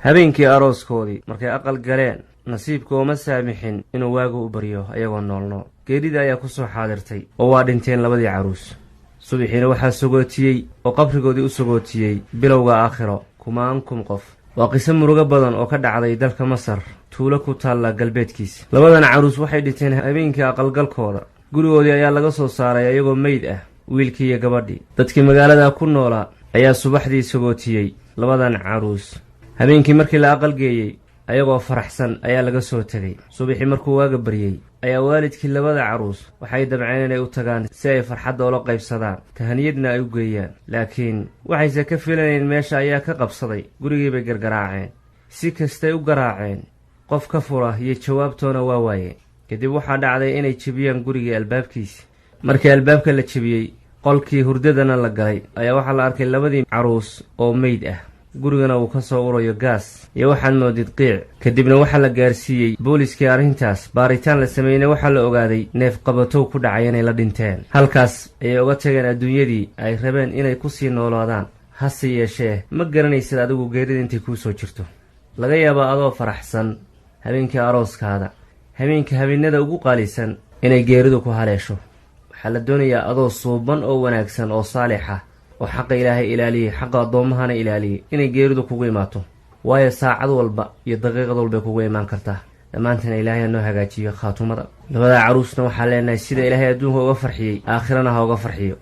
Habeenkii arooskoodii markay aqal galeen, nasiibka ooma saamixin inuu waagu u baryo ayagoo noolnool. Geerida ayaa ku soo xaadirtay oo waa dhinteen labadii caruus. Subaxiina waxaa sogootiyey oo qabrigoodii u sogootiyey bilowga aakhiro kumaankum qof. Waa qiso murugo badan oo ka dhacday dalka Masar, tuulo ku taalla galbeedkiisa. Labadan caruus waxay dhinteen habeenkii aqalgalkooda. Gurigoodii ayaa laga soo saaray ayagoo meyd ah, wiilkii iyo gabadhii. Dadkii magaalada ku noolaa ayaa subaxdii sagootiyey labadan caruus. Habeenkii markii la aqalgeeyey, ayagoo faraxsan ayaa laga soo tegay. Subaxii markuu waaga baryey ayaa waalidkii labada caruus waxay dabceen inay u tagaan si ay farxadda ula qaybsadaan, tahaniyadna ay u geeyaan. Laakiin waxayse ka filanayeen meesha ayaa ka qabsaday. Gurigii bay gargaraaceen. Si kastay u garaaceen, qof ka fura iyo jawaabtoona waa waayeen. Kadib waxaa dhacday inay jebiyaan gurigii albaabkiisa. Markii albaabka la jebiyey, qolkii hurdadana la galay, ayaa waxaa la arkay labadii caruus oo meyd ah, gurigana uu ka soo urayo gaas iyo waxaad moodid qiic. Kadibna waxaa la gaarsiiyey booliskii arrintaas. Baaritaan la sameeyeyna waxaa la ogaaday neef qabatow ku dhacay inay la dhinteen. Halkaas ayay uga tageen adduunyadii ay rabeen inay ku sii noolaadaan. Hase yeeshee, ma garanaysid adigu geerida intay kuu soo jirto. Laga yaabaa adoo faraxsan habeenkii arooskaada, habeenka habeenada ugu qaalisan, inay geeridu ku haleesho. Waxaa la doonayaa adoo suuban oo wanaagsan oo saalix ah oo xaqa Ilaahay ilaaliyey, xaqa addoommahana ilaaliyey, inay geeridu kugu imaato, waayo saacad walba iyo daqiiqad walbay kugu imaan kartaa. Dhammaantana Ilaahay ha noo hagaajiyo khaatumada. Labada caruusna waxaa leenahay, sida Ilaahay adduunka uga farxiyey, aakhirana ha uga farxiyo.